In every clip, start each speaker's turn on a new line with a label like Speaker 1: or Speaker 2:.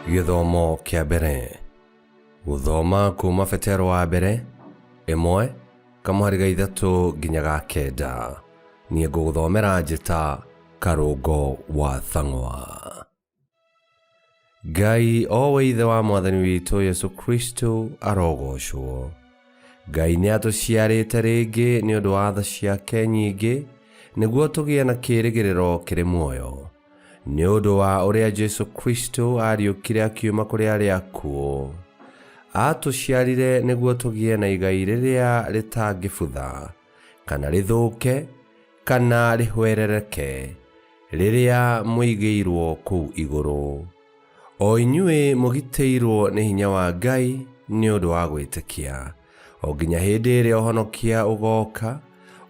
Speaker 1: Gĩthomo kĩa mbere. Gũthoma kuma Petero wa mbere 1 kamũhari ga 3 nginya ga 9. Niĩ ngũgũthomera njĩta Karũngo wa Thang'wa. Ngai o we Ithe wa Mwathani witũ Yesu Kristo arogocwo. Ngai nĩ atũciarĩte rĩngĩ nĩ ũndũ wa tha ciake nyingĩ nĩguo tũgĩe na kĩĩrĩgĩrĩro kĩrĩ muoyo. Nĩ ũndũ wa ũrĩa Jesu Kristo ariũkire akiuma kũrĩ arĩa akuũ. Atũciarire nĩguo tũgĩe na igai rĩrĩa rĩtangĩbutha, kana rĩthũke, kana rĩhwerereke, rĩrĩa mũigĩirwo kũu igũrũ. O inyuĩ mũgitĩirwo nĩ hinya wa Ngai nĩ ũndũ wa gwĩtĩkia, o nginya hĩndĩ ĩrĩa ũhonokia ũgooka,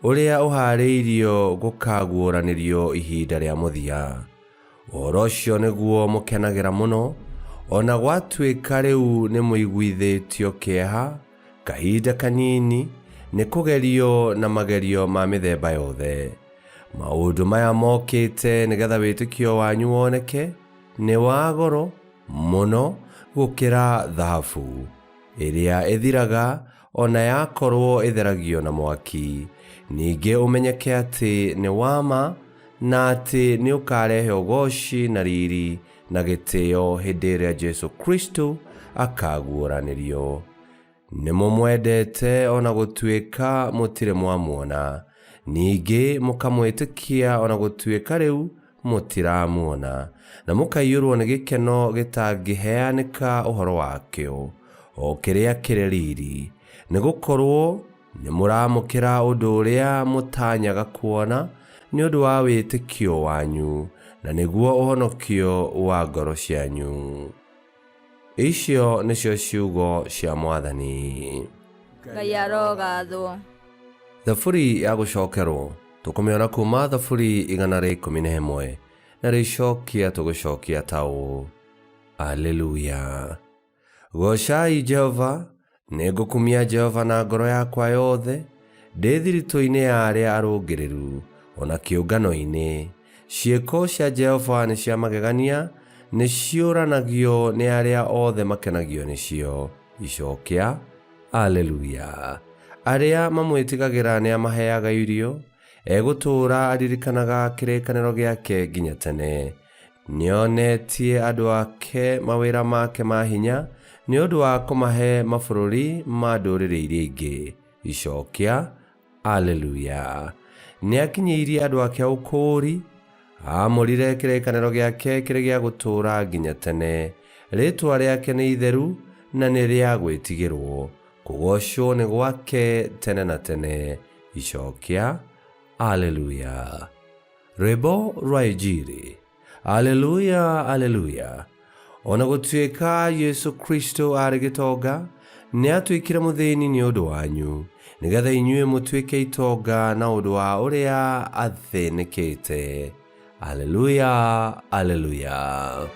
Speaker 1: ũrĩa ũhaarĩirio gũkaaguũranĩrio ihinda rĩa mũthia. Ũhoro ũcio nĩguo mũkenagĩra mũno, o na gwatuĩka rĩu nĩ mũiguithĩtio kĩeha kahinda kanini nĩ kũgerio na magerio ma mĩthemba yothe. Maũndũ maya mokĩte nĩgetha wĩtĩkio wanyu woneke nĩ wa goro mũno gũkĩra thahabu ĩrĩa ĩthiraga o na yakorwo ĩtheragio na mwaki. Ningĩ ũmenyeke atĩ nĩ wa ma na atĩ nĩ ũkarehe ũgoci na riri na gĩtĩo hĩndĩ ĩrĩa Jesu Kristo akaguũranĩrio. Nĩ mũmwendete o na gũtuĩka mũtirĩ mwamuona, ningĩ mũkamwĩtĩkia o na gũtuĩka rĩu mũtiramuona, na mũkaiyũrwo nĩ gĩkeno gĩtangĩheanĩka ũhoro wakĩo, o kĩrĩa kĩrĩ riri, nĩ gũkorwo nĩ mũramũkĩra ũndũ ũrĩa mũtanyaga kuona nĩ ũndũ wa wĩtĩkio wanyu, na nĩguo ũhonokio wa ngoro cianyu. Icio nĩcio ciugo cia Mwathani.
Speaker 2: Ngai arogathwo.
Speaker 1: Thaburi ya gũcokerwo tũkũmĩona kuma Thaburi 111 na rĩcokia tũgũcokia ta ũũ: Aleluya. Goocai Jehova, nĩngũkumia Jehova na ngoro yakwa yothe, ndĩ thiritũ-inĩ ya arĩa arũngĩrĩru, o na kĩũngano-inĩ. Ciĩko cia Jehova nĩ cia magegania, nĩ ciũranagio nĩ arĩa othe makenagio nĩcio. Icokia, Aleluya. Arĩa mamwĩtigagĩra nĩ amaheaga irio, egũtũũra aririkanaga kĩrĩkanĩro gĩake nginya tene. Nĩonetie andũ ake mawĩra make ma hinya nĩ ũndũ wa kũmahe mabũrũri ma ndũrĩrĩ iria ingĩ. Icokia, Aleluya. Nĩakinyĩirie andũ ake ũkũũri, aamũrire kĩrĩkanĩro gĩake kĩrĩ gĩa gũtũũra nginya tene. Rĩĩtwa rĩake nĩ itheru na nĩ rĩa gwĩtigĩrwo, kũgoocwo nĩ gwake tene na tene. Icokia, Aleluya. Rwĩmbo rwa Injiri. Aleluya, aleluya. Ona gũtuĩka Yesu Kristo aarĩ gĩtonga, nĩ atuĩkire mũthĩni nĩ ũndũ wanyu, nĩgetha inyuĩ mũtuĩke itonga na ũndũ wa ũrĩa athĩnĩkĩte. Aleluya, aleluya.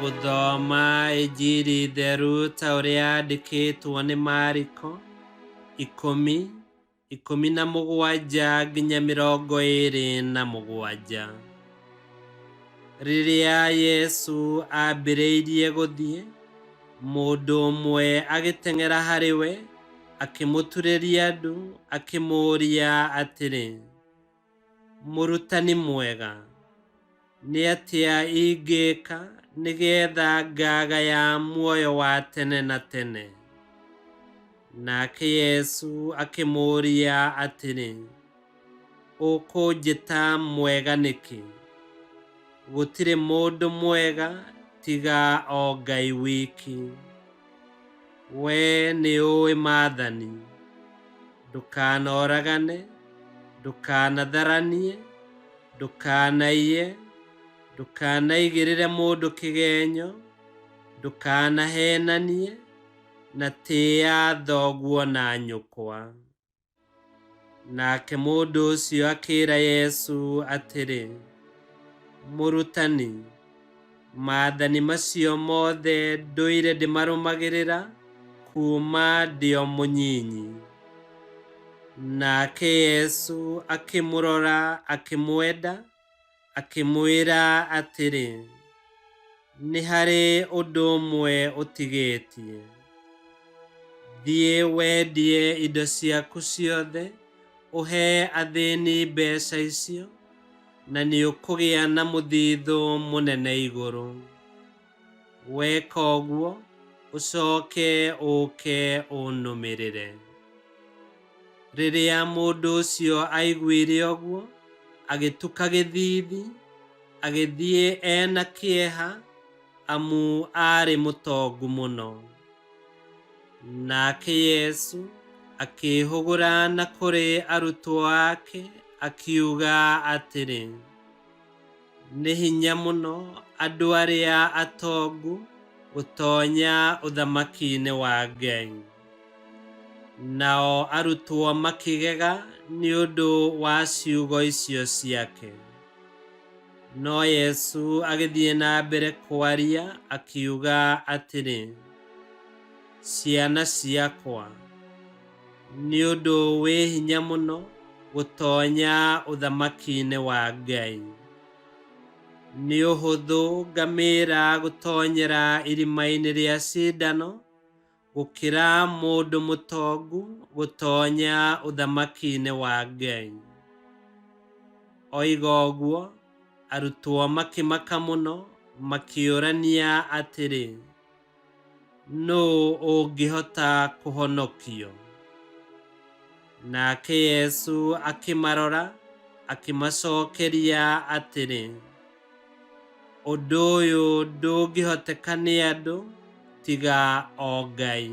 Speaker 3: Gũthoma Injiri theru ta ũrĩa yandĩkĩtwo nĩ Mariko 10, 17 nginya 27. Rĩrĩa Yesu aambĩrĩirie gũthiĩ, mũndũ ũmwe agĩteng'era harĩ we, akĩmũturĩria ndu, akĩmũũria atĩrĩ, Mũrutani mwega, nĩ atĩa ingĩka nĩgetha ngagaya muoyo wa tene na tene? Nake Yesu akĩmũũria atĩrĩ, Ũkũnjĩta mwega nĩkĩ? Gũtirĩ mũndũ mwega tiga o Ngai wiki. Wee nĩũĩ maathani: ndũkanoragane, ndũkanatharanie, ndũkanaiye, ndũkanaigĩrĩre mũndũ kĩgenyo, ndũkanaheenanie, na tĩĩa thoguo na nyũkwa. Nake mũndũ ũcio akĩĩra Yesu atĩrĩ, Mũrutani, maathani macio mothe ndũire ndĩmarũmagĩrĩra kuuma ndĩ o mũnyinyi. Nake Yesu akĩmũrora akĩmwenda, akĩmwĩra atĩrĩ, nĩ harĩ ũndũ ũmwe ũtigĩtie. Thiĩ wendie indo ciaku ciothe, ũhe athĩni mbeca icio, na nĩũkũgĩa na mũthithũ mũnene igũrũ. Weka ũguo, ũcoke ũũke ũnũmĩrĩre. Rĩrĩa mũndũ ũcio aiguire ũguo, agĩtuka gĩthiithi, agĩthiĩ ena kĩeha, amu aarĩ mũtongu mũno. Nake Yesu akĩĩhũgũra na kũrĩ arutwo ake, akiuga atĩrĩ, nĩ hinya mũno andũ arĩa atongu gũtonya ũthamaki-inĩ wa Ngai. Nao arutwo makĩgega nĩ ũndũ wa ciugo icio ciake. No Yesu agĩthiĩ na mbere kwaria akiuga atĩrĩ, ciana ciakwa, nĩ ũndũ wĩ hinya mũno gũtonya ũthamaki-inĩ wa Ngai. Nĩ ũhũthũ ngamĩra gũtonyera irima-inĩ rĩa cindano gũkĩra mũndũ mũtongu gũtonya ũthamaki-inĩ wa Ngai. Oiga ũguo, arutwo makĩmaka mũno, makĩũrania atĩrĩ, nũũ ũngĩhota kũhonokio? Nake Yesu akĩmarora, akĩmacokeria atĩrĩ, ũndũ ũyũ ndũngĩhoteka nĩ andũ tiga o Ngai.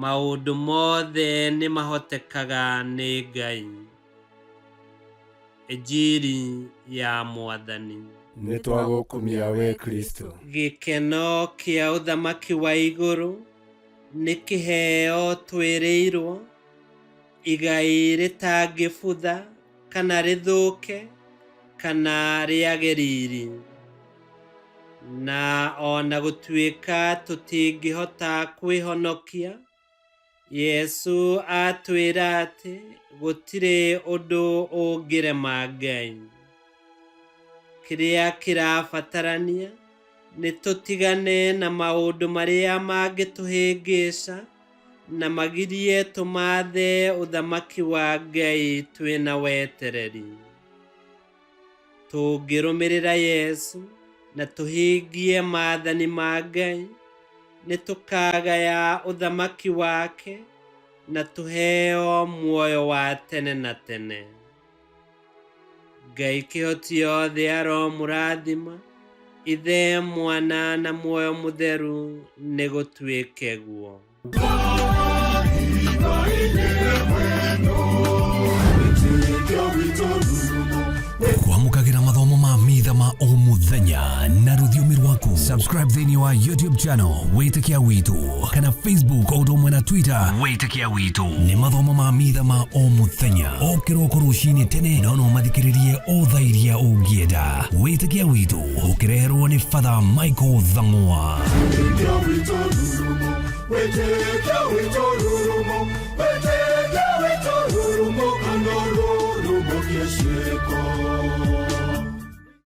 Speaker 3: Maũndũ mothe nĩ mahotekaga nĩ Ngai. Injiri ya Mwathani.
Speaker 4: Nĩ twagũkumia we Kristo.
Speaker 3: Gĩkeno kĩa ũthamaki wa igũrũ nĩ kĩheo twĩrĩirwo, igai rĩtangĩbutha kana rĩthũke kana rĩage riri. Na ona gũtuĩka tũtingĩhota kwĩhonokia, Yesu atwĩra atĩ gũtirĩ ũndũ ũngĩrema Ngai. Kĩrĩa kĩrabatarania nĩ tũtigane na maũndũ marĩa mangĩtũhĩngĩca na magirie tũmathe ũthamaki wa Ngai twĩna wetereri. Tũngĩrũmĩrĩra Yesu na tũhingie maathani ma Ngai, nĩ tũkagaya ũthamaki wake na tũheo muoyo wa tene na tene. Ngai kĩhoti yothe aromũrathima, Ithe, Mwana na Muoyo Mũtheru, nĩ gũtuĩke guo.
Speaker 5: Kwamũkagĩra mathomo ma mitha ma o mũthenya na rũthiomi rwaku. Subscribe thĩinĩ wa YouTube channel Wĩtĩkia Witũ kana Facebook o ũndũ ũmwe na Twitter Wĩtĩkia Witũ. Nĩ mathomo ma mitha ma o mũthenya o kĩroko rũcinĩ tene, no no mathikĩrĩrie o thaa iria ũngĩenda. Wĩtĩkia Witũ ũkĩreherwo nĩ Father Michael Thang'wa.
Speaker 4: Wĩtĩkia witũ rurumo, wĩtĩkia witũ rurumo, wĩtĩkia witũ rurumo, kana rurumo kĩciĩko.